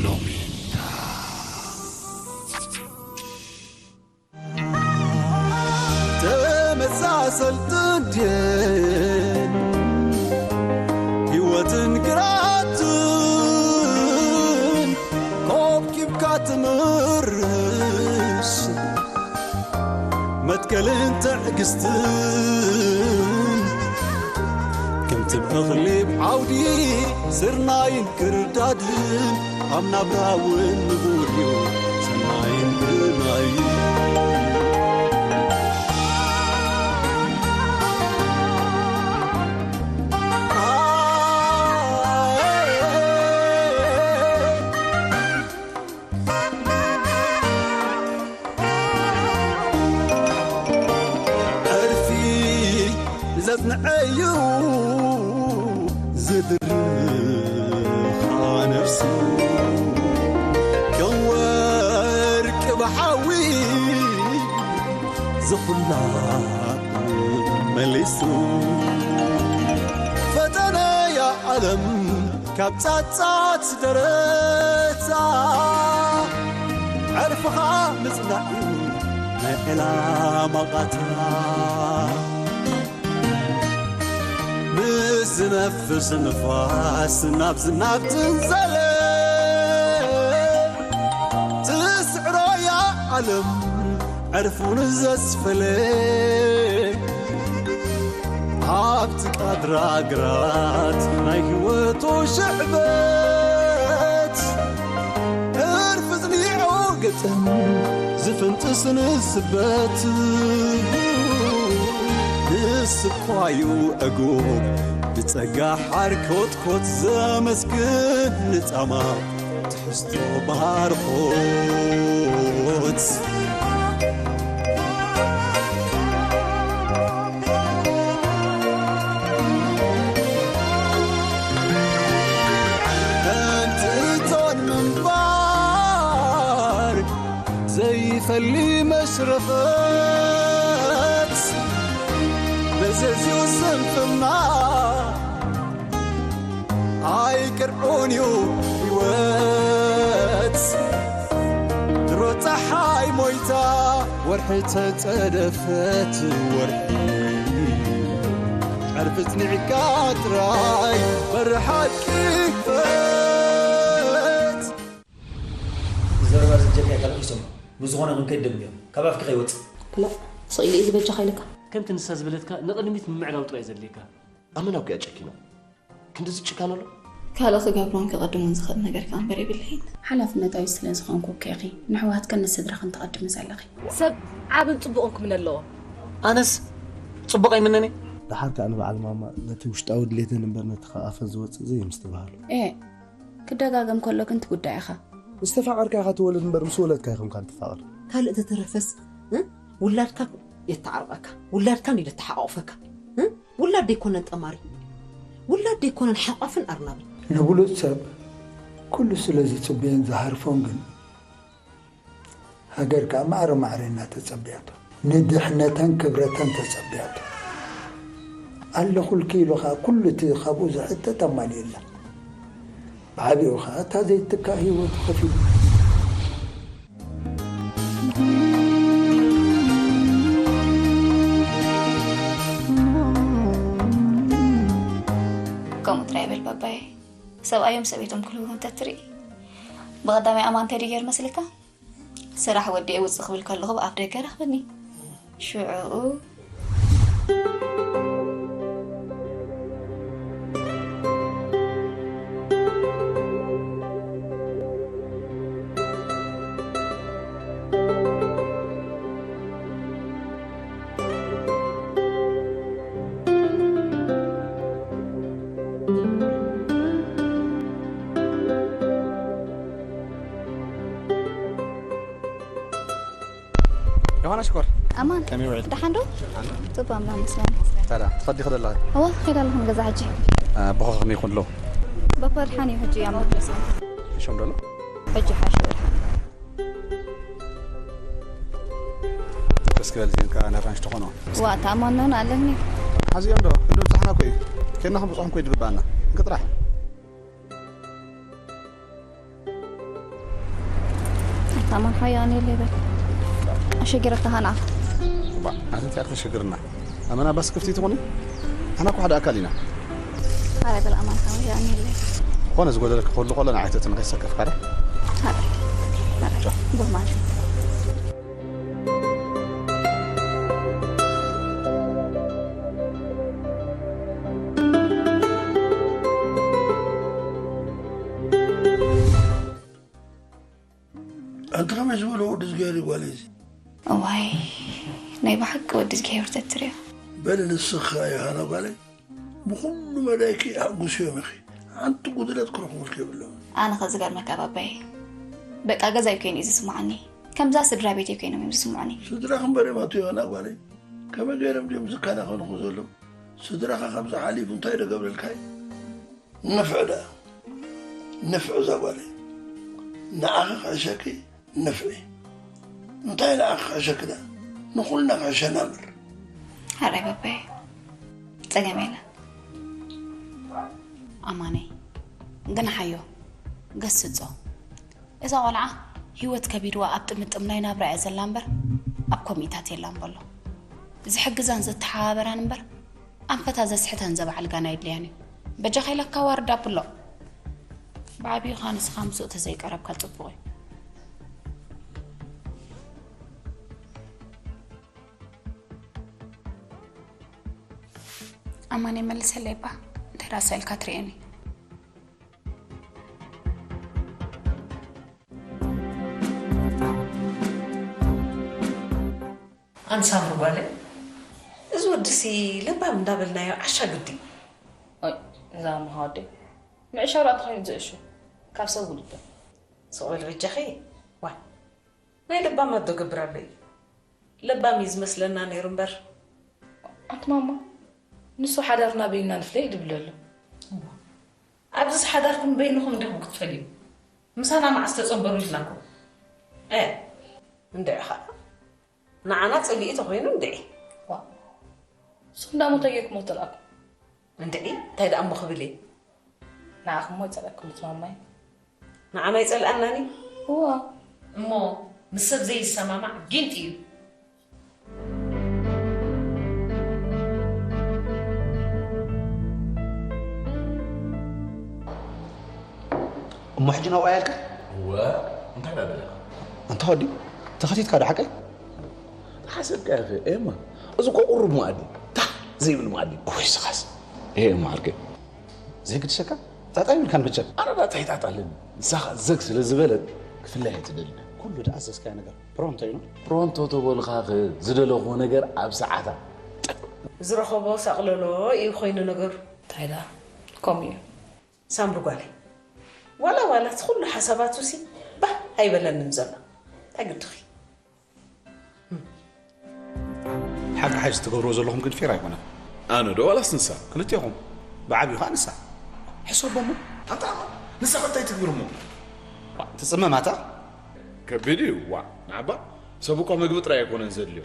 ሎሚታ ተመሳሰልትን ድየን ህይወትን ግራትን ኮብኪብካ ትምርሽ መትከልን ትዕግስትን ከምቲ ብእኽሊ ብዓውዲ ስርናይን ክርዳድን ኣብ ናብራ እውን ንቡር እዩ ሰናይን ብናይ ዕርፊ ዘጽንዐዩ ዝድርኻ ነፍሱ ከም ወርቂ ብሓዊ ዝኹላ መሊሱ ፈተነያ ዓለም ካብ ጻጻት ደረታ ዕርፍኻ ምጽናዕ እዩ ናይ ዕላማ ቓታ ምስ ዝነፍስ ንፋስ ናብ ዝናብ ትንዘለ ትስዕሮያ ዓለም ዕርፉን ዘስፈለ ኣብቲ ቃድራ ግራት ናይ ህይወቱ ሽዕበት ዕርፊ ዝኒዖ ገጠም ዝፍንጥስ ንስበት ንስኳዩ ዕጉብ ብጸጋ ሓርኮትኮት ዘመስግን ንጻማ ትሕዝቶ ባርኾት ከምቲ እቶን ምንባር ዘይፈሊ መሽረፈት መዘዝዩ ስንፍና ኣይቅርዑን እዩ ህይወት ድሮ ፀሓይ ሞይታ ወርሒ ተፀደፈት ወርሒ ዕርፊ ፅኒዕካ ጥራይ በሪ ሓቂ ክፈት ዘረባ ዝጀካ ይካል ሒሶም ብዝኾነ ክንከይድ ደምዮም ካብ ኣፍኪ ከይወፅእ لا ስቕ ኢሉ እዩ ዝበጃኻ ኢለካ ከምቲ ንሳ ዝበለትካ ንቕድሚት ምምዕዳው ጥራይ ዘድልየካ። ኣመና እኮ እያ ጨኪና። ክንድዚ ጭካነ ኣሎ? ካልእ ክገብሮን ክቕድሞን ዝኽእል ነገር ከኣ እምበር የብለይን። ሓላፍነታዊት ስለ ዝኾንኩ እኮ ኢኺ ንሕዋትክን ንስድራኽን ትቕድሚ ዘለኺ። ሰብ ዓብን ጽቡቕን ክምነ ኣለዎ። ኣነስ ጽቡቕ ኣይምነን እየ። ደሓር ከኣ ንበዓል ማማ ነቲ ውሽጣዊ ድሌተን እምበር ነቲ ካብ ኣፈን ዝወጽእ ዘየምስትብሃሉ። ኤእ ክደጋገም ከሎ ግን ትጉዳእ ኢኻ። ምስ ተፋቐርካ ኢኻ ትወልድ እምበር ምስ ወለድካ ኣይኮንካን ትፋቐር። ካልእ ተተረፈስ ውላድካ የተዓርቐካ፣ ውላድካ እንድዩ ዘተሓቋቑፈካ። ውላድ ደይኮነን ጠማሪ፣ ውላድ ደይኮነን ሓቋፍን ኣርናብን። ንብሉጽ ሰብ ኩሉ ስለ ዝጽበዮን ዝሃርፎን ግን፣ ሃገር ከኣ ማዕረ ማዕረ ኢላ ተጸብያቶ። ንድሕነተን ክብረተን ተጸብያቶ። ኣለኹልኪ ኢሉ ከኣ ኩሉ እቲ ካብኡ ዝሕተት ኣማሊኡላ። ብዓቢኡ ኸኣ እታ ዘይትካእ ህይወቱ ከፊሉ። ከምኡ ጥራይ በል ባባየ። ሰብኣዮም ሰበይቶም ክልህቡ እንተትርኢ። ብቐዳማይ ኣማን እንታይ ድዩ ገይሩ መስለካ? ስራሕ ወዲኤ ውጽእ ክብል ከለኹ ብኣፍ ደገ ረኽበኒ። ሽዑኡ ዮሃና ሽኮር ኣማን ከመይ ውዒልኪ? ደሓን ዶ? ጽቡቕ ኣምላኽ ይመስገን። ታዲያ ትኸዲ ኸደ ኣለኺ? እወ ከይደ ኣለኹ ንገዛ ሕጂ። ኣቦኻ ከመይ ይኹን ኣሎ? ባባ ድሓን እዩ ሕጂ ኣብ መድረሳ። ይሾም ዶ ኣሎ? ሕጂ ሓይሽ ድሓን። ደስ ክበል እዚአን ከዓ ናብራን ሽተኾኖ። ዋእ ተኣማኖን ኣለኒ። ሓዚኦም ዶ ክንዲ ብፅሕና እኮ እዩ። ኬድና ክንብፅሖም እኮ እዩ ዝግበኣና። እንክ ጥራሕ። ማን ሓያኒ ሌበል ኣሸጊረካ ሃና። ባ ኣንቲ ኣክል ሽግርና ኣመና ባስ ክፍቲ ትኾኒ ኣና እኮ ሓደ ኣካል ኢና። ኣረ በል ኣማን ሓያኒ ሌበል ኮነ ዝጎደለክ ከሉ ከሎ ንዓይተትን ከይሰከፍ ካረ ኣረ ኣረ ጉማን ኣንቲ ከመይ ዝበለ ወዲ እግዚኣብሔር ጓለይ እዚ እዋይ ናይ ብሓቂ ወዲ እግዚኣብሔር ተትሪኦ በሊ ንስኻ ዮሃና ጓለይ ብኩሉ መዳይኪ ኣጉስዮም ኢኺ ሓንቲ ጉድለት ክረኽቡልኪ የብሎም ኣነ ከዝገርመካ ባባየ በቃ ገዛይ ኮይነ እዩ ዝስምዓኒ ከምዛ ስድራ ቤተይ ኮይኖም እዮም ዝስምዑኒ ስድራ ክንበርዮም ኣቶ ዮሃና ጓለይ ከመይ ገይሮም ድዮም ዝከናኸኑኹ ዘለዉ ስድራኻ ካብዚ ሓሊፉ እንታይ ዶ ገብረልካ እዩ ንፍዕ ደኣ ንፍዕ እዛ ጓለይ ንዓኺ ክሕሸኪ ንፍዒ እንታይ ደኣ ክሕሸኪ ደኣ ንኹልና ክሕሸና እምበር ኣረ በበየ ጸገም የለ ኣማነይ ግን ሓዮ ገስጾ እዛ ቆልዓ ህይወት ከቢድዋ ኣብ ጥምጥም ናይ ናብራ እያ ዘላ እምበር ኣብ ኮሚታት የላን በሎ ዝሕግዛን ዘተሓባበራን እምበር ኣንፈታ ዘስሕተን ዘበዓልጋን ኣይድልያን እዩ በጃኻ ኢለካ ዋርድ ኣብሎ ብዓብዩ ኻ ንስኻ ምስኡ ተዘይቀረብካ ጽቡቕ እዩ ኣማን የመልሰለይ እባ እንታይ ራሳ ኢልካ ትርእየኒ ኣንሳምሪ ጓለይ እዚ ወድሲ ለባም እንዳበልናዮ ዓሻ ግዲ ኦይ እዛ መሃወደይ ምዕሻው ደኣ ተኾይኑ ዝእሹ ካብ ሰብ ውልዶ ስቕ በል በጃኺ ዋይ ናይ ለባማት ዶ ገብር ኣሎ እዩ ለባም እዩ ዝመስለና ነይሩ እምበር ኣንቲ ማማ ንሱ ሓዳርና በይንና ንፍለይ ድብለሉ ኣብዚስ ሓዳርኩም በይንኹም እንዲኹም ክትፈልዩ ምሳና መዓስ ተጸንበሩ ኢልናኩም እ እንድዒ ኸዓ ንዓና ጽልኢ ተኾይኑ እንድዒ እሱ እንዳሞተ ጌርኩሞ ተልኣኩም እንድዒ እንታይ ደኣ እሞ ክብል እየ ንዓኹሞ ይጸልኣኩም እቲ ማማይ ንዓና ይጸልኣናኒ እዋ እሞ ምስ ሰብ ዘይሰማማዕ ጊንጢ እዩ እሞ ሕጂ ናብኣ ያልካ እወ እንታይ ዳ ደለኻ ኣንታ ወዲ ተኸቲትካ ዶ ሓቀይ ሓሰብካ ኢኸ ኤማ እዚ እኮ ቁሩብ መኣዲ ታህ ዘይብል መኣዲ ወይ ስኻስ ይሄ እሞ ዓርከይ ዘይግድሰካ ጣጣ ይብልካን ብቻ ኣነ ዳ ትሒታት ኣለኒ ንሳኻ ዘግ ስለ ዝበለት ክፍለያ ትደሊ ኩሉ ዝኣዘዝካዮ ነገር ፕሮንቶ እዩ ፕሮንቶ ተበልኻኸ ዝደለኹዎ ነገር ኣብ ሰዓታ ዝረኸቦ ሳቕለሎ እዩ ኮይኑ ነገሩ እንታይ ዳ ከምኡ እዩ ሳምሪ ጓለይ ዋላ ዋላ እቲ ኩሉ ሓሳባቱ ሲ ባህ ኣይበለንን ዘሎ እንታይ ግድኺ ሓቂ ሓይስ ትገብርዎ ዘለኹም ግን ፌር ኣይኮነን ኣነ ዶ ዋላስ ንሳ ክልቴኹም ብዓብዩ ከዓ ንሳ ሕሰቦሞ ኣንታ ንሳ ከ እንታይ ትግብር እሞ ትፅመማታ ከቢድ እዩ ዋ ንዓባ ሰብ እኳ ምግቢ ጥራይ ኣይኮነን ዘድልዮ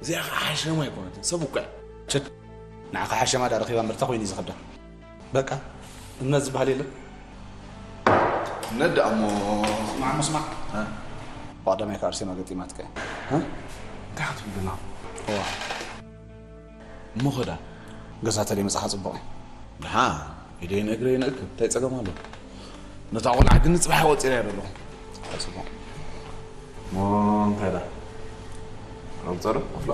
እዚኣ ከዓ ሓሸማ ኣይኮነትን ሰብ እኳ እያ ችድ ንዓኻ ሓሸማ ዳ ረኺባ እምበር እንታይ ኮይኑ እዩ ዝኸብዳ በቃ እምነት ዝበሃል የለን እምነት ደኣ እሞ ስማዕ እሞ ስማዕ ብቐዳማይ ከ ኣርሴማ ገጢማትካ እያ እንታይ ክትብል ደላ እሞ ኸዳ ገዛ ተለይ መጻኻ ጽቡቕ እዩ ደሓ ኢደይን እግረይን እክብ እንታይ ጸገም ኣሎ ነታ ቆልዓ ግን ንጽባሕ ወጺረያ ዘለኹ ጽቡቕ ሞ እንታይ ዳ ረብጸ ዶ ክፍሎ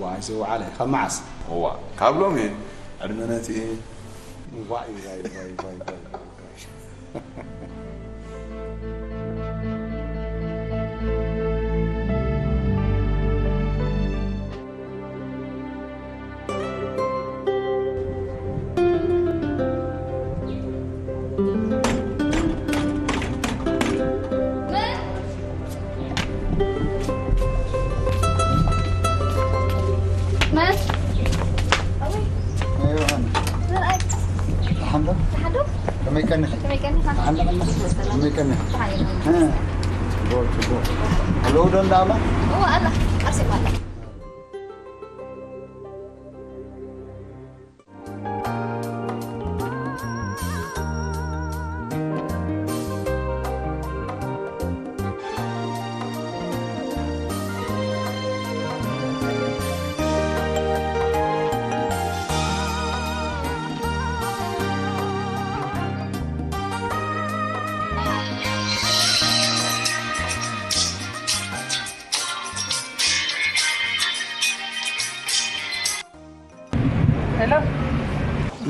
ዋይ ዝወዓለ ካብ መዓስ እዋ ካብ ሎሚ ዕድመ ነቲ ዋይ ዋይ ዋይ ዋይ ከመይ ቀኒኺ? ከመይ ቀኒኻ? ከመይ ቀኒኻ? ጽቡቕ፣ ጽቡቕ። ኣለዉ ዶ እንዳማ? እወ ኣላ፣ ኣርሴማ ኣላ።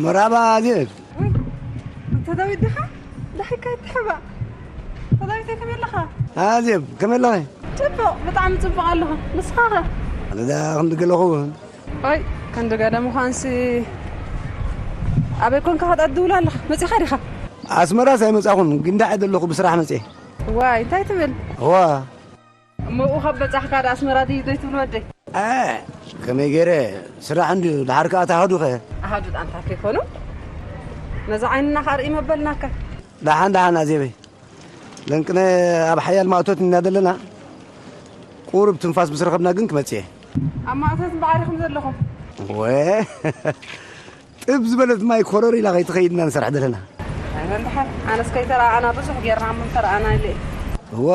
መርሃባ ኣዜብ። ወይ ኣታ ዳዊት ዲኻ? ዳሕካ ይትሕባእ። ኣታ ዳዊተይ ከመይ ኣለኻ? ኣዜብ ከመይ ኣለኺ? ጽቡቕ፣ ብጣዕሚ ጽቡቕ ኣለኹ። ንስኻ ኸ? ኣነ ደኣ ክንዲ ገለ ኸውን። ኣይ፣ ክንዲ ገለ ምዃንሲ ኣበይ ኮንካ ክትዕድውላ ኣለኻ? መጺኻ ዲኻ? ኣስመራስ ኣይመጻኹን፣ ግን ደኣ ዘለኹ ብስራሕ መጽየ። ዋይ፣ እንታይ ትብል? እዋ እሞ ብኡ ካብ በጻሕካ ደኣ ኣስመራ ድዩ ዘይትብል ወደይ? እ፣ ከመይ ገይረ ስራሕ እንድዩ፣ ድሓር ከኣ ተኣህዱ ኸ? ኣሃዱ ጣንታ ከይኮኑ ነዚ ዓይንና ከርኢ መበልናካ። ደሓን ደሓን ኣዜበይ። ለንቅነ ኣብ ሓያል ማእቶት ኢና ዘለና። ቁሩብ ትንፋስ ምስ ረኸብና ግን ክመጽእ እየ። ኣብ ማእቶት እምበኣር ኢኹም ዘለኹም። ወ-፣ ጥብ ዝበለት ማይ ኮረር ኢላ ከይትኸይድ ኢና ንሰርሕ ዘለና። ኣይበል ደሓን። ኣነስ ከይተረኣኣና ብዙሕ ጌርና እሞ እንተረኣና ኢለ እየ። እወ፣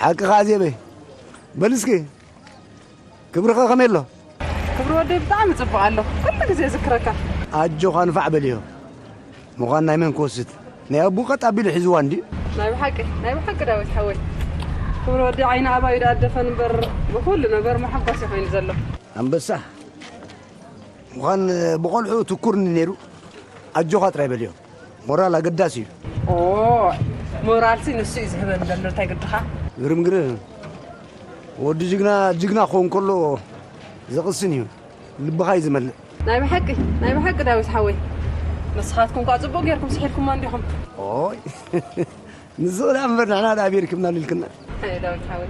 ሓቅኻ ኣዜበይ። በል እስኪ፣ ክብርኸ ከመይ ኣሎ? ክብሪ ወደይ ብጣዕሚ ጽቡቕ ኣሎ። ኩሉ ግዜ ዝክረካ። ኣጆኻ ንፋዕ በልዮ። ምዃን ናይ መን ክወስድ? ናይ ኣቡ ቀጥ ኣቢሉ ሒዝዋ እንድዩ። ናይ ብሓቂ፣ ናይ ብሓቂ ዳዊት ሓወይ። ክብሪ ወደይ ዓይኒ ኣባዩ ደኣ ደፈን እምበር ብኹሉ ነገር መሐጎሲ ኮይኑ ዘሎ። ኣንበሳ ምዃን ብቖልዑ ትኩርኒ ነይሩ። ኣጆኻ ጥራይ በልዮ። ሞራል ኣገዳሲ እዩ። ኦ፣ ሞራልሲ ንሱ እዩ ዝህበኒ ዘሎ፣ እንታይ ግድኻ? ግርም ግርም። ወዲ ጅግና ጅግና ክኸውን ከሎ ዘቕስን እዩ። ልብኻ እዩ ዝመልእ። ናይ ብሓቂ፣ ናይ ብሓቂ ዳዊት ሓወይ። ንስኻትኩም እኳ ጽቡቕ ጌርኩም ስሒልኩሞ እንዲኹም። ኦይ፣ ንስኺ ደኣ እምበር ንሕና ደኣ ኣበይ ርኪብናሉ ኢልክና። ኣይ ዳዊት ሓወይ።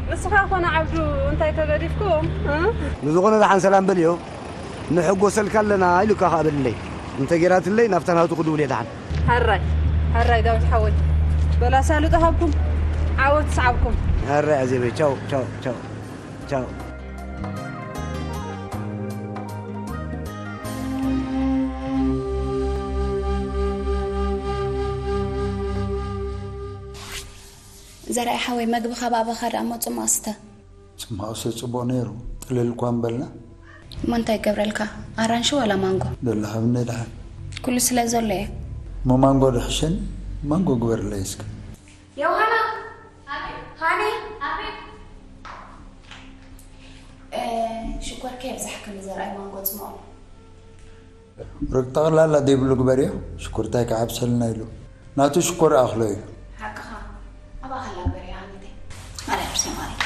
ንስኻ ኮነ ዓብዱ እንታይ ተገዲፍኩም? እ? ንዝኾነ ደሓን ሰላም በልዮ። ንሕጎሰልካ ኣለና ኢሉካ ከኣ በልለይ። እንተ ጌራትለይ ናብታ ናቱ ክድውል እየ ደሓን። ሕራይ፣ ሕራይ ዳዊት ሓወይ። በላ ሳልጦ ሃብኩም፣ ዓወት ይስዓብኩም። ሕራይ ኣዜበይ፣ ቻው፣ ቻው፣ ቻው፣ ቻው። ዘርኣይ ሓወይ፣ መግቢ ካብ ኣባኻ ደኣ እሞ ጽማቕ ስተ። ጽማቑሰ ጽቡቕ ነይሩ፣ ጥልል እኳ ምበልና። እሞ እንታይ ይገብረልካ? ኣራንሺ ዋላ ማንጎ? ደሎ ሃብኒ ደሓን። ኩሉ ስለ ዘሎ እየ። እሞ ማንጎ ዶ ሕሸኒ? ማንጎ ግበርለይ እስከ። ዮሃና! ሃኒ! ኣቤት! ሽኮር ከየብዛሕክኒ ዘርኣይ ማንጎ ጽምኦ። ርግ ጠቕላላ ዘይብሉ ግበርዮ፣ ሽኮር እንታይ ክዓብሰልና ኢሉ። ናቱ ሽኮር ኣኽሎ እዩ። ሓቅኻ። ኣብኣ ከላ ግበርዮ ሃኒተይ። ማርያም ርሴ ማርያም።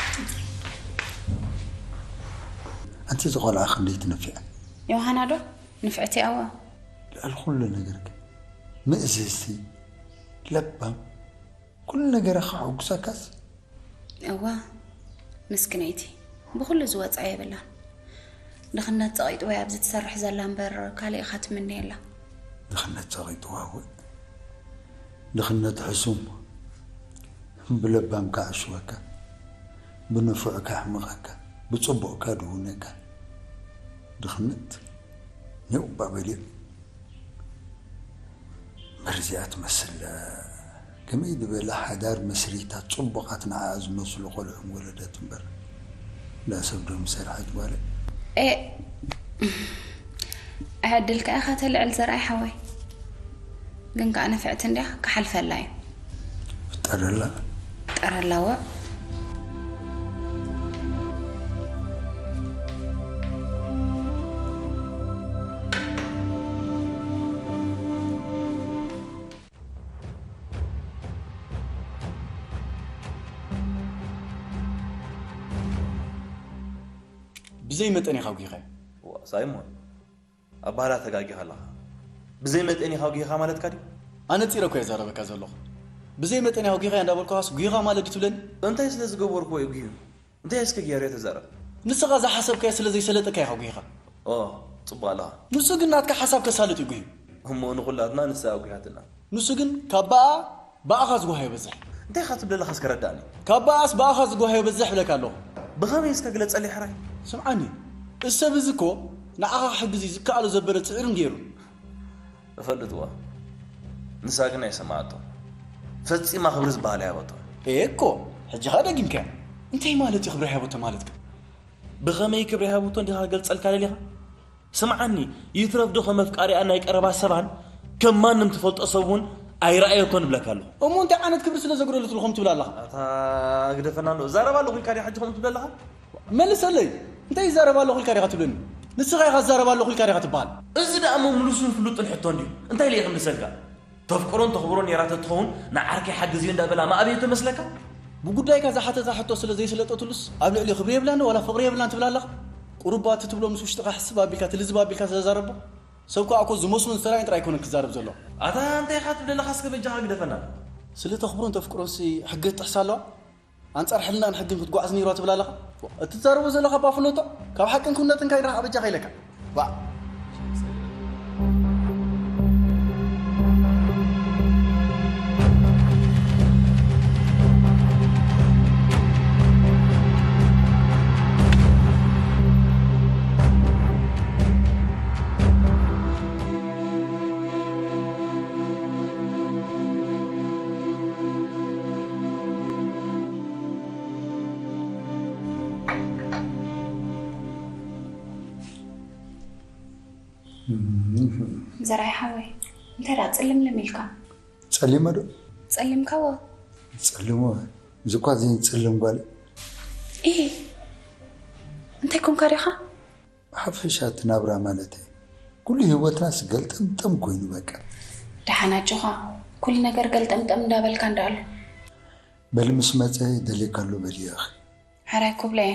ኣንቲ ዝቖልዓ ክንደይ ትነፊዐ። ዮሃና ዶ? ንፍዕቲ ኣዋ። ልዕሊ ኩሉ ነገር ግን ምእዝዝቲ፣ ለባም፣ ኩሉ ነገራ ከሐጉሰካስ። እዋ ምስክነይቲ ብኹሉ ዝወፅኣ የብላን። ድኽነት ፀቒጥዋ እያ ኣብዚ ትሰርሕ ዘላ እምበር ካሊእ ኢኻ ትምነየላ። ድኽነት ፀቒጥዋ እወ። ድኽነት ሕሱም፣ ብለባም ከዕሽወካ፣ ብንፉዕ ከሕምቐካ፣ ብፅቡቕ ከድውነካ። ድኽነት ኔው እባ በልዮ። መርዚኣ ትመስል። ከመይ ዝበለ ሓዳር መስሪታ ጽቡቓት ንዓኣ ዝመስሉ ቆልዑ ምወለደት እምበር እንዳ ሰብ ዶ ምሰርሐት ጓል። ኤእ ዕድልካ ኢኻ ተልዕል ዘርኣይ ሓወይ። ግን ከኣ ንፍዕቲ እንድያ ክሓልፈላ እዩ። ፍጠረላ። ጠረላወ። ብዘይ መጠን ኢኻ ኣጉሂኻዮ። ዋእ ሳይሞን፣ ኣባህላ ተጋጊኻ ኣለኻ። ብዘይ መጠን ኢኻ ኣጉሂኻ ማለትካ ድዩ? ኣነጺረ እኮ እየ ዛረበካ ዘለኹ። ብዘይ መጠን ኢኻ ኣጉሂኻዮ እንዳበልኩኻስ ጉሂኻ ማለት ድዩ ትብለኒ? እንታይ ስለ ዝገበርኩዎ እዩ ጉህዩ? እንታይ እስከ ገይረ ተዛረብ። ንስኻ ዝሓሰብካዮ ስለ ዘይሰለጠካ ኢኻ ኣጉሂኻ። ኦ፣ ጽቡቕ ኣለኻ። ንሱ ግን ናትካ ሓሳብ ከሳልጥ እዩ ጉህዩ። እሞ ንኹላትና ንሳ ኣጉሂያትና። ንሱ ግን ካብ ብኣ ብኣኻ ዝጓሃዮ በዝሕ። እንታይ ኢኻ ትብል ዘለኻ እስከ ረዳእኒ። ካብ ብኣስ ብኣኻ ዝጓሃዮ በዝሕ እብለካ ኣለኹ። ብኸመይ እስከ ግለጸለይ ሕራይ። ስምዓኒ፣ እዚ ሰብ እዚ እኮ ንዓኻ ክሕግዝ እዩ ዝከኣሎ ዘበለ ጽዕርን ገይሩ። እፈልጥዋ። ንሳ ግን ኣይሰማዓቶ። ፈጺማ ክብሪ ዝበሃል ኣይሃበቶ። ኤኮ፣ ሕጂ ኸኣ ደጊምካያ። እንታይ ማለት እዩ ክብሪ ኣይሃበቶ ማለት ግን? ብኸመይ ክብሪ ኣይሃበቶ እንዲኻ ክገልጸልካ ደሊኻ? ስምዓኒ፣ ይትረፍ ዶ ከም ኣፍቃሪኣን ናይ ቀረባ ሰባን ከም ማንም ትፈልጦ ሰብ እውን ኣይረኣየቶን እብለካ ኣለኹ። እሞ እንታይ ዓይነት ክብሪ ስለ ዘጉደለትሉ ከምኡ ትብል ኣለኻ? ኣታ ግደፈና እንዶ፣ እዛረብ ኣለኹ ኢልካ ድዩ ሕጂ ከምኡ ትብል ኣለኻ? መልሰለይ፣ እንታይ ይዛረብ ኣለኹ ኢልካ ዲኻ ትብለኒ? ንስኻ ኢኻ ዝዛረብ ኣለኹ ኢልካ ዲኻ ትበሃል? እዚ ደኣ እሞ ምሉሱን ፍሉጥን ሕቶ እንድዩ። እንታይ ኢለ እየ ክምልሰልካ? ተፍቅሮን ተኽብሮን ነይራ ተትኸውን ንዓርከይ ሓግዝዮ እንዳበላ ማእበዮ ተመስለካ? ብጉዳይካ ዝሓተታ ሕቶ ስለ ዘይሰለጠትሉስ ኣብ ልዕሊ ክብሪ የብላን ዋላ ፍቕሪ የብላን ትብል ኣለኻ? ቁሩባ እቲ ትብሎ ምስ ውሽጥኻ ሕስብ ኣቢልካ ትልዝብ ኣቢልካ ተዛረቦ። ሰብ ከኣ እኮ ዝመስሉን ዝተራእዩን ጥራይ ኣይኮነን ክዛረብ ዘሎ። ኣታ እንታይ ኢኻ ትብል ዘለኻ? እስከ በጃኻ ግደፈና። ስለ ተኽብሮን ተፍቅሮንሲ ሕጊ ትጥሕስ ኣለዋ? ኣንጻር ሕልናን ሕግን ክትጓዓዝ ነይርዋ ትብል ኣለኻ? እትዛረቦ ዘለኻ ባፍሎቶ ካብ ሓቅን ክውነትን ካይድረኻ በጃኻ ኢለካ። ባእ። ዘርኣይ ሓወይ፣ እንታይ ደኣ ጽልምልም ኢልካ? ጸሊመ ዶ? ጸሊምካዎ? ጸልሞ። እዚ እኳ ዘይጸልም ጓል። ኢሂ፣ እንታይ ኮንካ ዲኻ? ሓፈሻ እቲ ናብራ ማለት እዩ። ኩሉ ህይወትናስ ገልጠምጠም ኮይኑ በቃ። ደሓን ኣጆኻ፣ ኩሉ ነገር ገልጠምጠም እንዳበልካ እንዳኣሉ። በሊ ምስ መጸ ደልየካ ኣሎ በልዮ ኢኺ። ሕራይ ኩብለየ፣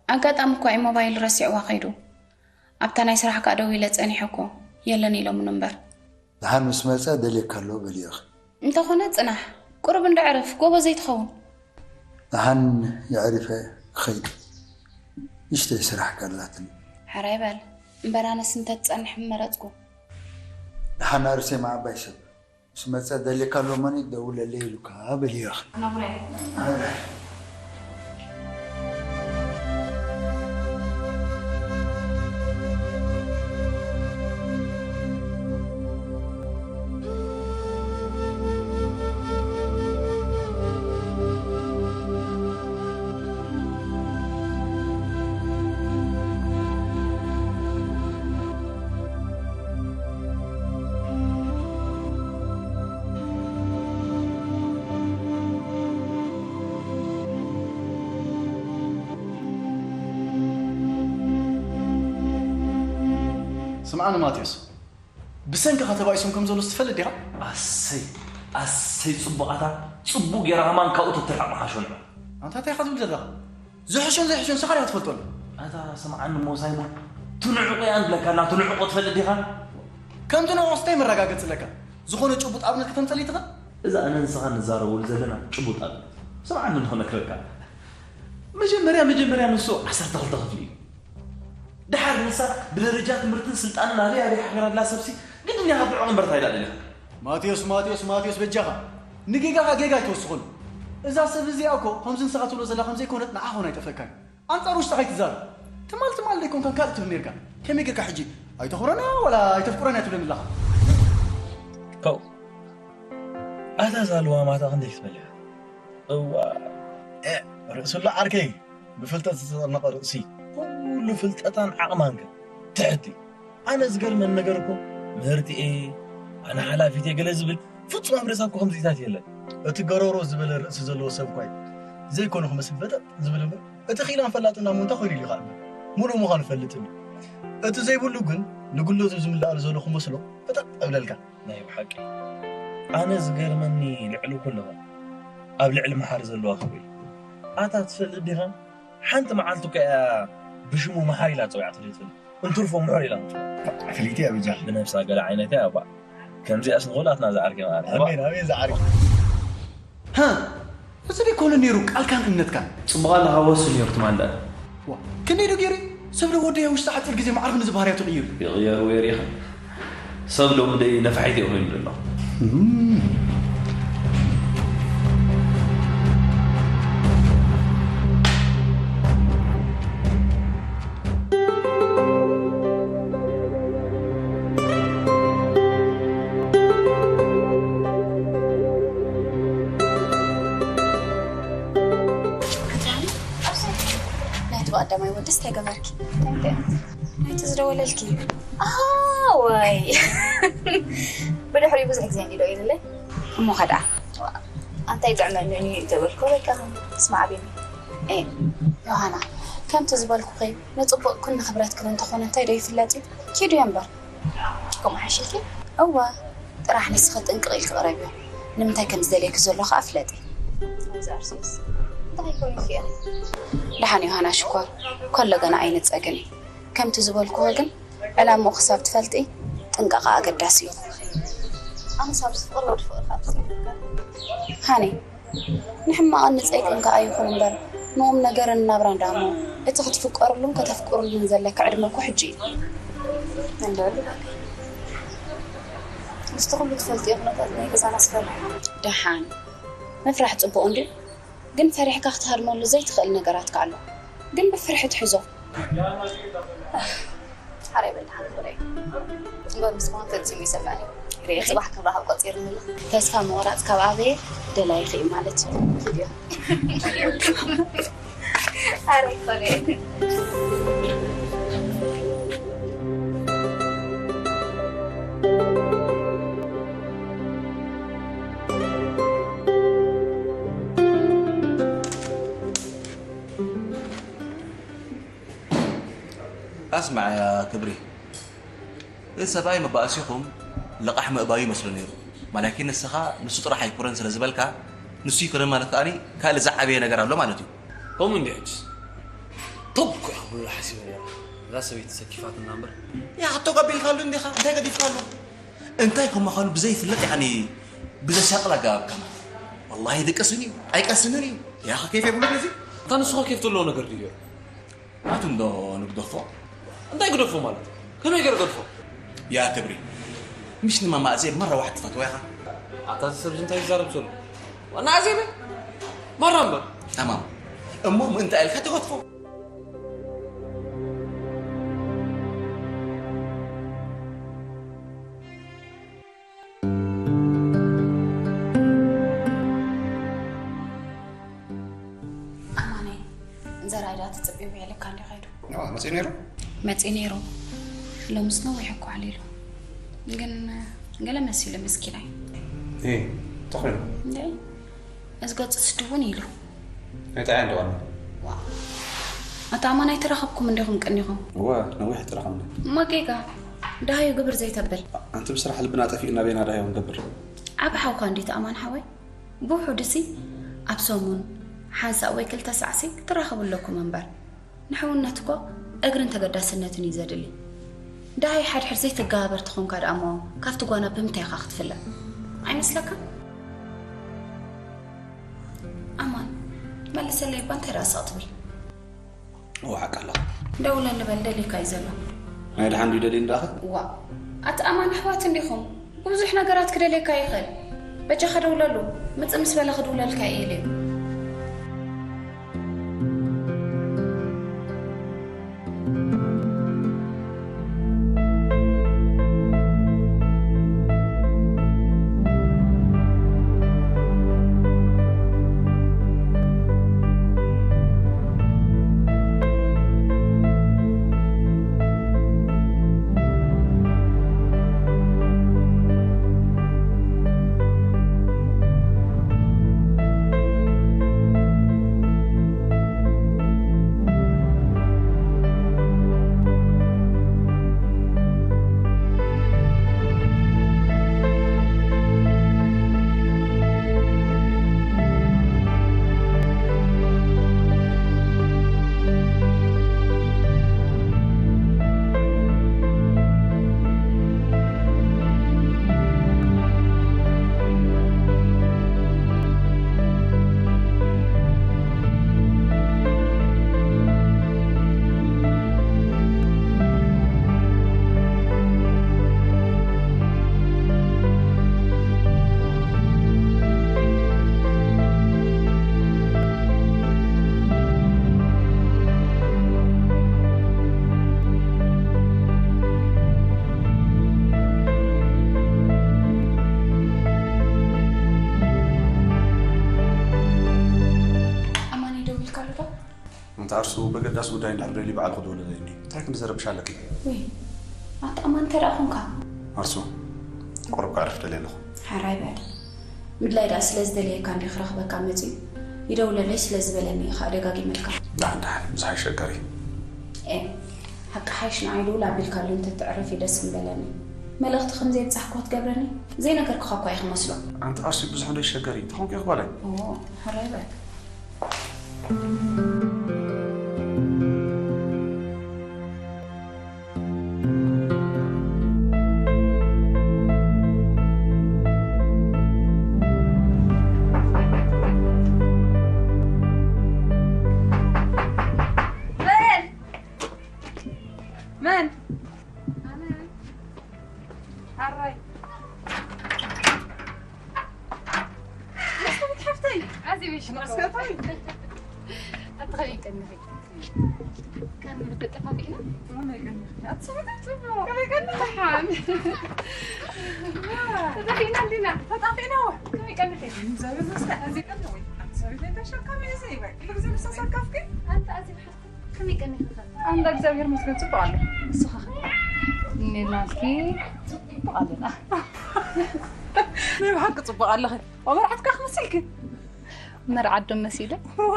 ኣጋጣሚ እኳ እዩ ሞባይል ረሲዕዋ ከይዱ። ኣብታ ናይ ስራሕ ከኣ ደዊለ ጸኒሐ እኮ የለን ኢሎምኒ እምበር። ደሓን ምስ መጸ ደልየካ ኣሎ በልዮ ኢኺ። እንተኾነ ጽናሕ፣ ቁሩብ እንዶ ዕረፍ፣ ጎቦ ዘይትኸውን። ደሓን የዕሪፈ ክኸይድ ንእሽተይ ስራሕ ጋላትኒ። ሕራይ በል እምበር ኣነስ እንተትጸንሕ ምመረጽኩ። ደሓን ኣርሴማ ዓባይ ሰብ ምስ መጸ ደልየካ ኣሎ እሞኒ ደውለለይ ኢሉካ በልዮ ኢኺ። ስምዓኒ ማቴዎስ፣ ብሰንክኻ ተባኢሶም ከም ዘለዉ ትፈልጥ ዲኻ? ኣሰይ ኣሰይ ጽቡቓታ ጽቡቕ ጌራ ከማን ካብኡ ተትርሕቕ ምሓሾ ንዑ። ኣንታ እንታይ ኢኻ ትብል ዘለኻ? ዝሕሾን ዘይሕሾን ንስኻ ዲኻ ትፈልጠሉ። ኣታ ስምዓኒ እሞ ሳይሞን ትንዕቆ እያ ንብለካ እና ትንዕቆ ትፈልጥ ዲኻ? ከም ትንዕቆስ እንታይ መረጋገጺ ኣለካ? ዝኾነ ጭቡጥ ኣብነት ከተምጸልይ ትኽእል? እዛ ኣነ ንስኻ ንዛረበሉ ዘለና ጭቡጥ ኣብነት ስምዓኒ እንዶ ክነግረካ። መጀመርያ መጀመርያ ንሱ ዓሰርተ ክልተ ክፍሊ እዩ። ደሓር ንሳ ብደረጃ ትምህርትን ስልጣንን ኣበይ ኣበይ ሓቢራ ኣላ ሰብሲ ግድን እያ ካብ ትዕቆ እምበር እንታይ ደኣ ደሊኻ? ማቴዎስ ማቴዎስ ማቴዎስ በጃኻ ንጌጋኻ ጌጋ ኣይትወስኸሉ። እዛ ሰብ እዚኣ እኮ ከምዚ ንስኻ ትብሎ ዘላ ከምዘይኮነት ንዓኻ እውን ኣይጠፍአካን እዩ። ኣንጻር ውሽጥኻ ኣይትዛረብ። ትማል ትማል ዘይኮንካ ካልእ ትብል ኔርካ። ከመይ ጌርካ ሕጂ ኣይተኽብሮን እያ ዋላ ኣይተፍቅሮን እያ ትብለኒ ኣለኻ? ፖው ኣታ እዛ ልዋም ኣታ ክንደይ ክትበልዕ እዋ ርእስሉ ዓርከይ ብፍልጠት ዝተጠርነቐ ርእሲ ኩሉ ፍልጠታን ዓቕማን ከ ትሕቲ ኣነ ዝገርመኒ ነገር እኮ ምህርቲ እየ ኣነ ሓላፊት እየ ገለ ዝብል ፍጹም ኣብ ርእሳ እኮ ከምዚታት የለን እቲ ገሮሮ ዝበለ ርእሲ ዘለዎ ሰብ እኳ እዩ ዘይኮነ ክመስል በጠጥ ዝብል እምበር እቲ ኺኢላን ፈላጥን ናሞ እንታይ ኮይኑ ኢሉ ይኸኣል ሙሉእ ምዃኑ ይፈልጥ እዩ እቲ ዘይብሉ ግን ንጉለቱ ዝምልኣሉ ዘሎ ክመስሎ በጠጥ እብለልካ ናይ ብሓቂ ኣነ ዝገርመኒ ልዕሊ ኩልኻ ኣብ ልዕሊ መሓሪ ዘለዋ ክብሪ ኣታ ትፈልጥ ዲኻ ሓንቲ መዓልቲ እኮ እያ ብሽሙ መሓሪ ኢላ ፀዊዓቶ ዘይትፈልጥ እንትርፎ ምሑር ኢላ ምፅዋ ፍልይቲ እያ ብጃ ብነብሳ ገለ ዓይነት እያ እባ ከምዚኣስ ንኹላትና ዝዓርኪ ማለት እባ ኣሜን ኣሜን ዝዓርኪ ሃ እዚ ደይኮነ ነይሩ ቃልካን እምነትካን ጽቡቕ ኣለኻ ወሱ ነይሩ ትማል ደኣ ዋ ክንደይ ዶ ገይሩ ሰብ ዶ ወደይ ውሽጢ ሓጺር ግዜ ማዕርፍ ንዚ ባህርያቱ ቅይሩ ይቕየር ወይ ሪኢኻ ሰብ ሎሚ ደይ ነፋሒት እዩ ኮይኑ ዘሎ ናይቲ ብቐዳማይ ወድስ እንታይ ገበርኪ? ናይቲ ዝደወለልኪ? ኣወይ ብድሕሪኡ ብዙሕ ግዜ እንዲዶ ኢሉለይ እሞ ኸድኣ ኣንታይ ጥዕመኒ እዩ ተበልኮ በቃ ስማዕ ቤቢ ዮሃና ከምቲ ዝበልኩኺ፣ ንጽቡቕክን ንኽብረትክን እንተኾነ እንታይ ዶ ይፍለጥ እዩ? ኪድዮ እምበር። ከምኡ ሓይሽልኪ? እወ፣ ጥራሕ ንስኺ ጥንቅቕ ኢልኪ ቅረብዮ። ንምንታይ ከም ዝደልየኪ ዘሎ ኸኣ ፍለጢ። ኣዚ ኣርሴስ፣ እንታይ ይኮን ይኽእል? ደሓን ዮሃና ሽኮር፣ ከሎ ገና ኣይንጸግን እዩ። ከምቲ ዝበልኩኺ ግን፣ ዕላምኡ ክሳብ ትፈልጢ ጥንቃቐ ኣገዳሲ እዩ። ኣነስ ኣብዚ ፍቕሪ ወዲ ፍቕሪ ካብ ትስእልካ። ሃኒ፣ ንሕማቕን ንጸይቅን ከኣ ይኹን እምበር፣ ንቑም ነገርን ናብራን ደኣ እሞ፣ እቲ ክትፍቀርሉን ከተፍቅርሉን ዘለኪ ዕድመ እኮ ሕጂ እዩ። እንዶ ልበለይ። ምስቲ ኩሉ ትፈልጥዮ ኩነታት ናይ ገዛና ኣስፈርሕ። ደሓን፣ ምፍራሕ ጽቡቕ እንድዩ፣ ግን ፈሪሕካ ክትሃድመሉ ዘይትኽእል ነገራት ከኣ ኣሎ። ግን ብፍርሒ ትሕዞ። ሓራይ በል ደሓን ፍቕረይ። እምበር ምስ ዝኾነ ፈጺሙ ይሰምዐኒ። ርኢኺ? ጽባሕ ክንራኸብ ቆጺርኒ ኣሎ። ተስፋ ምቑራጽ ካብ ኣበየ ደላይኺ እዩ ማለት እዩ። ኪድዮ። ሓራይ ፍቕረይ። ኣስማዕ ያ ክብሪ፣ እዚ ሰብኣይ መባእሲኹም ልቓሕ ምእባዩ ይመስሎ ነይሩ። ማለኪ ንስኻ ንሱ ጥራሕ ኣይኮነን ስለ ዝበልካ፣ ንሱ ይኮነን ማለት ከኣኒ ካልእ ዝዓበየ ነገር ኣሎ ማለት እዩ። ከምኡ እንዲ ሕጅስ ተውኩ ኢኻ ብሉ ሓሲበ ነይረ። እዛ ሰበይቲ ሰኪፋትና እምበር። ያ፣ ኣቶ ቀቢልካሉ እንዲኻ፣ እንታይ ገዲፍካሉ? እንታይ ከም ምዃኑ ብዘይፍለጥ፣ ያኒ፣ ብዘሻቕል ኣገባብ ከማን። ወላሂ ድቅስን እዩ፣ ኣይቀስንን እዩ። ያኸ ኬፍ የብሉን እዚ። ኣታ ንስኻ ኬፍ ዘለዎ ነገር ድዩ? ናቱ እንዶ ንግደፎ። እንታይ ግደፎ ማለት? ከመይ ገይረ ገድፎ? ያ ክብሪ፣ ምሽ ንማማ ኣዜብ መራ ዋሕድ ትፈትዋ ኢኻ? ኣታ እዚ ሰብ እዚ እንታይ ይዛረብ ዘሎ? ዋና ኣዜብ? መራ እምበር። ተማም። እሞ ምእንታ ኢልካ ትገድፎ? ኣማነይ፣ ዘርኣይ ደኣ ትጽብዮ ውዒልካ እንዲ ኸይዱ? ኣዋ፣ መጺኡ ነይሩ? መጺኡ ነይሩ። ሎምስ ነዊሕ እኮ ዓሊሉ። ግን ገለ መሲሉ ምስኪናይ። እይ፣ እንታይ ኾይኑ? እንዴ፣ እዚ ገጹስ ድውን ኢሉ። ኣይጠዓያን ደዋና። ዋእ። ኣታ ኣማን ኣይተራኸብኩም እንዲኹም ቀኒኹም? እወ፣ ነዊሕ ኣይተራኸብና። እሞ ጌጋ፣ ደሃዩ ግብር ዘይተብል። ኣንቲ ብስራሕ ልብና ጠፊኡ ናበይና ደሃዩ ንገብር? ዓቢ ሓውካ እንዲቲ ኣማን ሓወይ? ብውሑዱሲ ኣብ ሰሙን ሓንሳእ ወይ ክልተ ሳዕሲ ክትራኸቡ ኣለኩም እምበር። ንሕውነት እኮ እግርን ተገዳስነትን እዩ ዘድሊ። ደሃይ ሓድሕድ ዘይተገባበር ተኾንካ ደኣ እሞ ካብቲ ጓና ብምንታይ ኢኻ ክትፍለ? ኣይመስለካን? ኣማን፣ መልሰለይ እባ እንታይ ደኣ ስቕ ትብል? እወ፣ ሓቂ ኣለኻ። ደውለኒ በል፣ ደልዩካ እዩ ዘሎ። ናይ ደሓን ድዩ ደልዩኒ ደኣኸ? ዋእ፣ ኣቲ ኣማን ኣሕዋት እንዲኹም። ብዙሕ ነገራት ክደልየካ ይኽእል። በጃኻ ደውለሉ። ምጽእ ምስ በለ ክድውለልካ እየ ኢለ። ኣማን ደዊልካሉ ዶ? እንተ ዓርሱ በገዳስ ጉዳይ እንድሕር ደልዩ ባዕሉ ክድውለለይ እንድዩ። እንታይ ክንዲ ዘረብሽ ኣለኪ? ውይ፣ ኣታ ኣማን እንታይ ደኣ ኾንካ? ዓርሱ፣ ቁሩብ ከዕርፍ ደልየ ኣለኹ። ሓራይ በል። ምድላይ ደኣ ስለ ዝደለየካ እንድዩ ክረኽበካ መጺኡ። ይደውለለይ ስለ ዝበለኒ እየ ኸኣ ደጋጊመልካ። ዳሕን ዳሕን ምሳይ ሸገሪ። ኤ፣ ሓቂ ሓይሽ ንዓይ ደውል ኣቢልካሉ እንተትዕረፊ ደስ ምበለኒ። መልእኽቲ ከም ዘየብጻሕኩ ክትገብረኒ? ዘይነገርኩኻ እኳ እየ ክመስሎ። ኣንቲ ኣስዩ ብዙሕ እንዶ ይሸገሪ ተኾንኩ ኢኽ ጓለይ። ኦ፣ ሕራይ በል። መን? መን? ኣራይ። መስከረም ሓፍተይ። ኣዚ ምሽ መስከረም። ኣትኸሊ ቀንኺ። ከም ብጠፋፊእና? ከመይ ቀንኺ? ኣትሰምዕቲ ጽቡቕ። ከመይ ቀንኺ? ሓን። ተጠፊእና እንዲና? ተጣፊእና ወ? ከመይ ቀንኺ? እግዚኣብሔር ይመስገን። ኣዚ ቀንኺ ወይ? ኣትሰምዕቲ ተሸካሚ እዚ ወይ? ኩሉ ግዜ ንሳ ሰካፍኪ? ኣንተ ኣዚ ሓፍተይ ከመይ ቀንኺ? ኣንዳ እግዚኣብሔር ይመስገን ጽቡቕ ኣሎ። ንስኻ ኸ? እኔናልኪ ጽቡቕ ኣለና። ናይ ብሓቂ ጽቡቕ ኣለኺ። ኣብ መርዓት ከኣ ክመስልኪ። መርዓት ዶ መሲለ? ዋ፣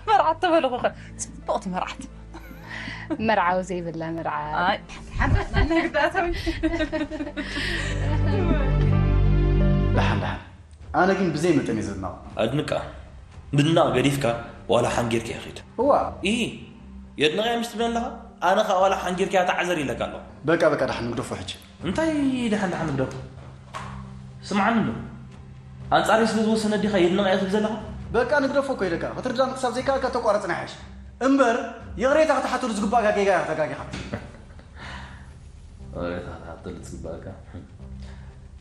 መርዓት ተበልኹ ኸ። ጽቡቕቲ መርዓት። መርዓዊ ዘይብላ መርዓት። ኣይ፣ ሓንሳብ ናይ ግዳእታዊ። ደሓን ደሓን። ኣነ ግን ብዘይ መጠን እየ ዘድንቓ። ኣድንቃ። ምድናቕ ገዲፍካ ዋላ ሓንጊርካ ይኺድ። እዋ። ኢሂ፣ የድንቐያ ምሽ ትብለኒ ኣለኻ? ኣነ ኸኣ ዋላ ሓንጊርካያ ተዓዘር ኢለካ ኣለኹ። በቃ በቃ ደሓን ንግደፎ ሕጂ። እንታይ ደሓን ደሓን ንግደፎ? ስምዓኒ እንዶ። ኣንጻረይ ስለ ዝወሰነት ዲኻ የድንቐያ ትብል ዘለኻ? በቃ ንግደፎ እኮ ኢለካ። ክትርዳእ ክሳብ ዘይከኣልካ ተቋርጽና ይሓይሽ። እምበር ይቕሬታ ክትሓተሉ ዝግባእካ ጌጋ ኢኻ ተጋጊኻ። ይቕሬታ ክትሓተሉ ዝግባእካ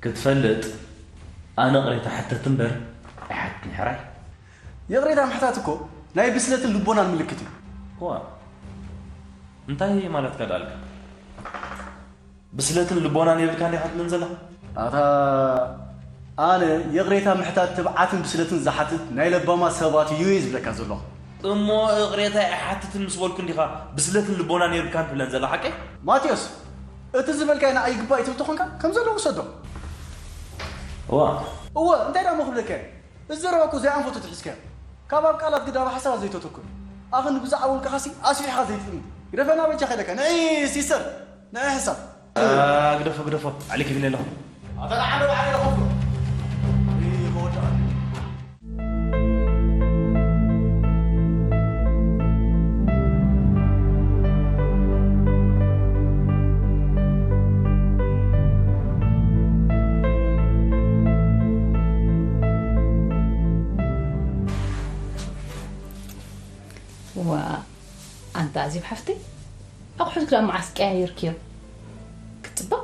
ክትፈልጥ ኣነ ይቕሬታ ሕተት እምበር ኣይሓትትን ሕራይ። ይቕሬታ ምሕታት እኮ ናይ ብስለትን ልቦናን ምልክት እዩ። እዋ እንታይ ማለትካ ደኣልካ? ብስለትን ልቦናን የብልካን ዲኻ ትብለን ዘለኻ? ኣታ ኣነ ይቕሬታ ምሕታት ትብዓትን ብስለትን ዝሓትት ናይ ለባማት ሰባት እዩ እየ ዝብለካ ዘለኹ። እሞ እቕሬታ ኣይሓትትን ምስ በልኩ እንዲኻ ብስለትን ልቦናን የብልካን ትብለን ዘለኻ ሓቀይ? ማቴዎስ እቲ ዝበልካዮ ንዓይ ይግባእ እዩ ትብል ተኾንካ ከም ዘለዎ ውሰዶ። እዋ እወ እንታይ ደኣ እሞ ክብለካ እየ። እዚ ዘረባ እኮ ዘይኣንፈቱ ትሒዝካዮ። ካብ ኣብ ቃላት ግዳ ኣብ ሓሳባት ዘይተተኩር። ኣኽን ብዛዕባ ውልቅኻሲ ኣስፊሕኻ ዘይትጥምት። ግደፈና በጃኻ ኢለካ። ንዒ ሲስተር፣ ንዒ ሕሳብ። ግደፎ ግደፎ። ኣዕሊ ክብል ኣለኹ። ኣታ ንዓዶ ባዕሊ ኢለ ኮፍ። እይ፣ ከወድኣ። ዋ ኣንታ ኣዜብ ሓፍተይ ኣቑሑት ክዳ መዓስ ቀያይርክዮ ክትፅበቕ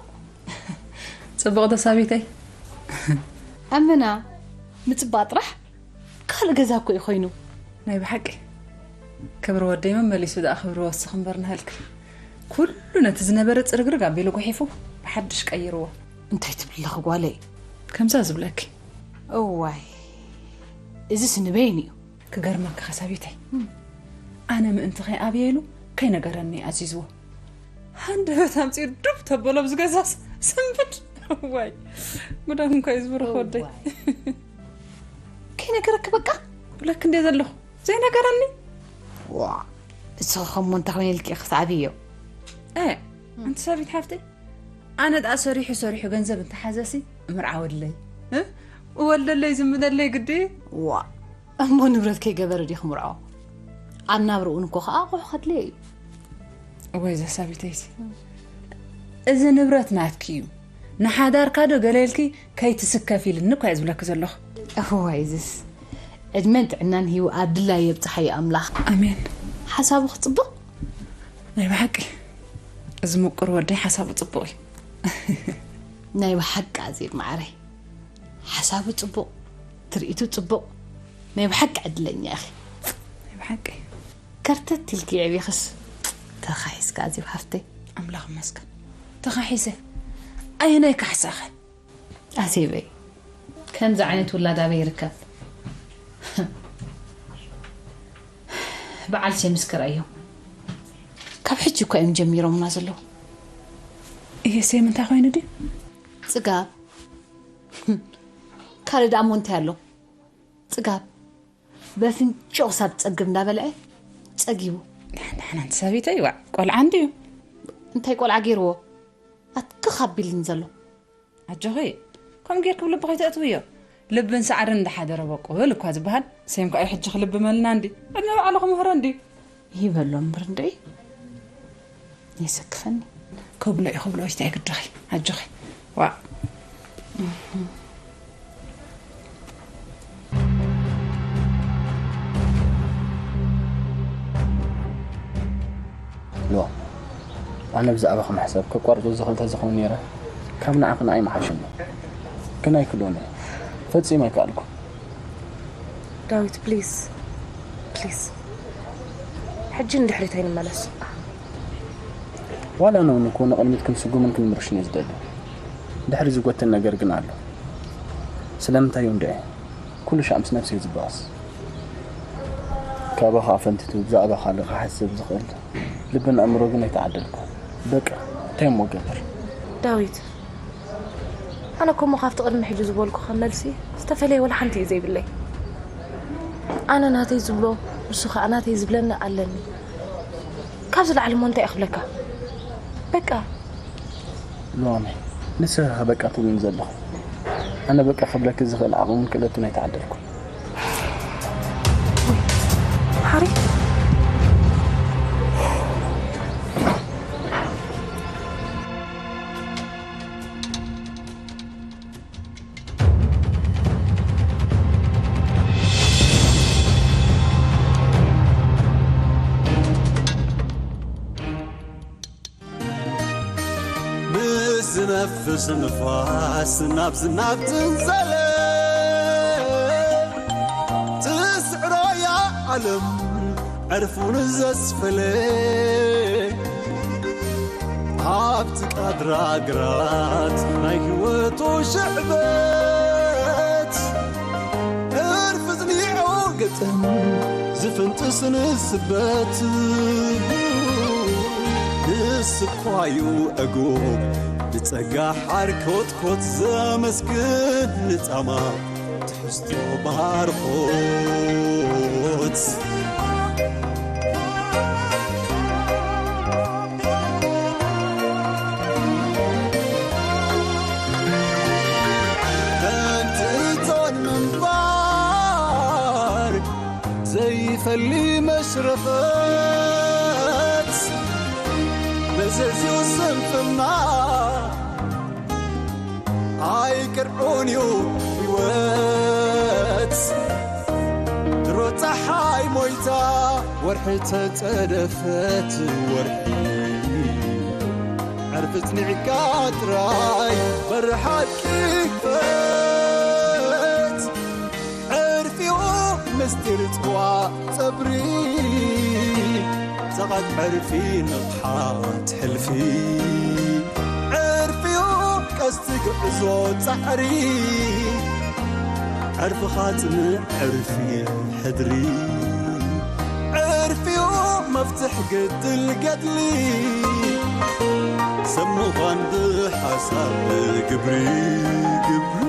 ፅቡቕ ዶ ሳቢተይ ኣመና ምፅባቕ ጥራሕ ካልእ ገዛ እኮ እዩ ኮይኑ ናይ ብሓቂ ክብሪ ወደይ መመሊሱ ደኣ ክብሪ ወስኽ እምበር ንሃልክ ኩሉ ነቲ ዝነበረ ፅርግርግ ኣቢሉ ጉሒፉ ብሓድሽ ቀይርዎ እንታይ ትብሊ ኣለኺ ጓለይ ከምዛ ዝብለኪ እዋይ እዚስ ንበይን እዩ ክገርመኪ ከሳቢተይ ኣነ ምእንቲ ከይኣብየ ኢሉ ከይነገረኒ ኣዚዝዎ ሃንደበት ኣምፂኡ ዱብ ተበሎ ኣብዚ ገዛስ ስንብድ ዋይ ጉዳም እንኳ እዩ ዝበርኽ ወደይ ከይነገረኪ በቃ ብለኪ እንደ ዘለኹ ዘይነገረኒ ዋ እስኺ ከሞ እንታይ ኮይነ ኢልኪ ክትኣብዮ እ ኣንቲ ሳቢት ሓፍተይ ኣነ ደኣ ሰሪሑ ሰሪሑ ገንዘብ እንተሓዘሲ እምርዓወለይ እወልደለይ ዝምደለይ ግዲ ዋ እሞ ንብረት ከይገበረ ድዩ ክምርዖ ኣብ ናብርኡ ንኮ ከዓ ኣቑሑ ከድልዮ እዩ ወይ ዘሳቢተይሲ እዚ ንብረት ናትኪ እዩ ንሓዳርካ ዶ ገለ ኢልኪ ከይትስከፊ ኢልኒ እኳ እየ ዝብለኪ ዘለኹ እዋይ እዝስ ዕድመን ጥዕናን ሂቡ ኣብ ድላዩ የብፅሓዮ ኣምላኽ ኣሜን ሓሳቡ ክፅብቕ ናይ ብሓቂ እዚ ምቁር ወደይ ሓሳቡ ፅቡቕ እዩ ናይ ብሓቂ ኣዜብ መዓረይ ሓሳቡ ፅቡቕ ትርኢቱ ፅቡቕ ናይ ብሓቂ ዕድለኛ ኢኺ ናይ ብሓቂ ከርተት ኢልኪ የዕቢኽስ ተኻሒስካ ኣዜብ ሃፍተይ ኣምላኽ መስገን ተኻሒሰ ኣየናይ ካሕሳኸ ኣዜበይ ከምዚ ዓይነት ውላድ ኣበይ ይርከብ በዓል ሴምስ ክረኣዮ ካብ ሕጂ እኳ እዮም ጀሚሮምና ዘለዉ እየ ሴም እንታይ ኮይኑ ድዩ ፅጋብ ካልእ ደኣ ሞ እንታይ ኣሎ ፅጋብ በፍንጭኡ ክሳብ ዝፀግብ እንዳበልዐ ጸጊቡ። ደሓን ደሓን ኣንቲ ሰበይተይ፣ ዋዕ ቆልዓ እንድዩ። እንታይ ቆልዓ ገይርዎ? ኣትክኽ ኣቢልኒ ዘሎ። ኣጆኺ፣ ከምኡ ጌርኪ ብልቢ ከይተእትውዮ። ልብን ሳዕርን እንዳሓደረ በቁል እኳ ዝበሃል። ሰም ከኣ ሕጂ ክልቢ መልና እንዲ። ዕድመ ባዕሉ ክምህሮ እንዲ። ይበሎ እምበር እንድዒ። የሰክፈኒ። ክብሎ እዩ ክብሎ እዩ፣ ስታይ ግድኺ። ኣጆኺ። ዋዕ። ሎ፣ ኣነ ብዛዕባኹም ሕሰብ ከቋርጾ ዝኽእል ተዝኸውን ነይረ፣ ካብ ንዓኺ ንዓይ ምሓሸኒ። ግን ኣይክእሎን እየ። ፈጺመ ኣይከኣልኩ። ዳዊት፣ ፕሊዝ፣ ፕሊዝ፣ ሕጂ ንድሕሪት ኣይንመለስ። ዋላ ንውን እኮ ንቕድሚት ክንስጉምን ክንምርሽን እየ ዝደሊ። ድሕሪ ዝጎተን ነገር ግን ኣሎ። ስለምንታይ እዩ እንድዒ? ኩሉ ሻዕ ምስ ነፍሰይ ዝበኣስ። ካባኻ ኣፈንቲቱ ብዛዕባ ካልእ ክሓስብ ዝኽእል ልብን ኣእምሮ ግን ኣይተዓደልኩ። በቃ፣ እንታይ እሞ ገበር? ዳዊት፣ ኣነ እኮ እሞ ካብቲ ቅድሚ ሕጂ ዝበልኩኻ መልሲ ዝተፈለየ ወላ ሓንቲ እዩ ዘይብለይ። ኣነ ናተይ ዝብሎ፣ ንሱ ኸኣ ናተይ ዝብለኒ ኣለኒ። ካብዚ ላዕሊ እሞ እንታይ እየ ክብለካ? በቃ። ሎሚ ንስኺ ኢኺ በቃ ትብልኒ ዘለኹ። ኣነ በቃ ክብለኪ ዝኽእል ዓቕምን ክእለትን ኣይተዓደልኩን። ሓሪ። ምስ ዝነፍስ ንፋስ ናብ ዝናብ ትንዘለ፣ ትስዕሮ እያ ዓለም ዕርፉ ንዘስፈለ። ኣብቲ ቃድራ ግራት ናይ ህይወቱ ሽዕበት፣ ዕርፊ ጽኒዑ ግጥም ዝፍንጥስ ንስበት። ንስኳዩ ዕጉብ ብጸጋ ሓርኮትኮት ዘመስግን ንጻማ ትሕዝቶ ባርኾት። ተንትቶን ምንባር ዘይፈሊ መሽረፈት፣ መዘዝኡ ስንፍና ኣይቅርዑን እዩ ህይወት። ድሮ ጸሓይ ሞይታ ወርሒ ተጸደፈት፣ ወርሒ ዕርፊ ጽኒዕካ ጥራይ በሪ ሓቂ ክፈት። ዕርፊኡ ምስጢር ጽዋእ ጸብሪ፣ ጸቓት ዕርፊ ንቕሓት ሕልፊ። ዕርፊኡ ቀስቲ ጉዕዞ ጻዕሪ፣ ዕርፍኻ ጽንዕ ዕርፊ ሕድሪ። ዕርፊኡ መፍትሕ ግድል ገድሊ፣ ሰብ ምዃን ብሓሳብ ግብሪ፣ ግብሪ።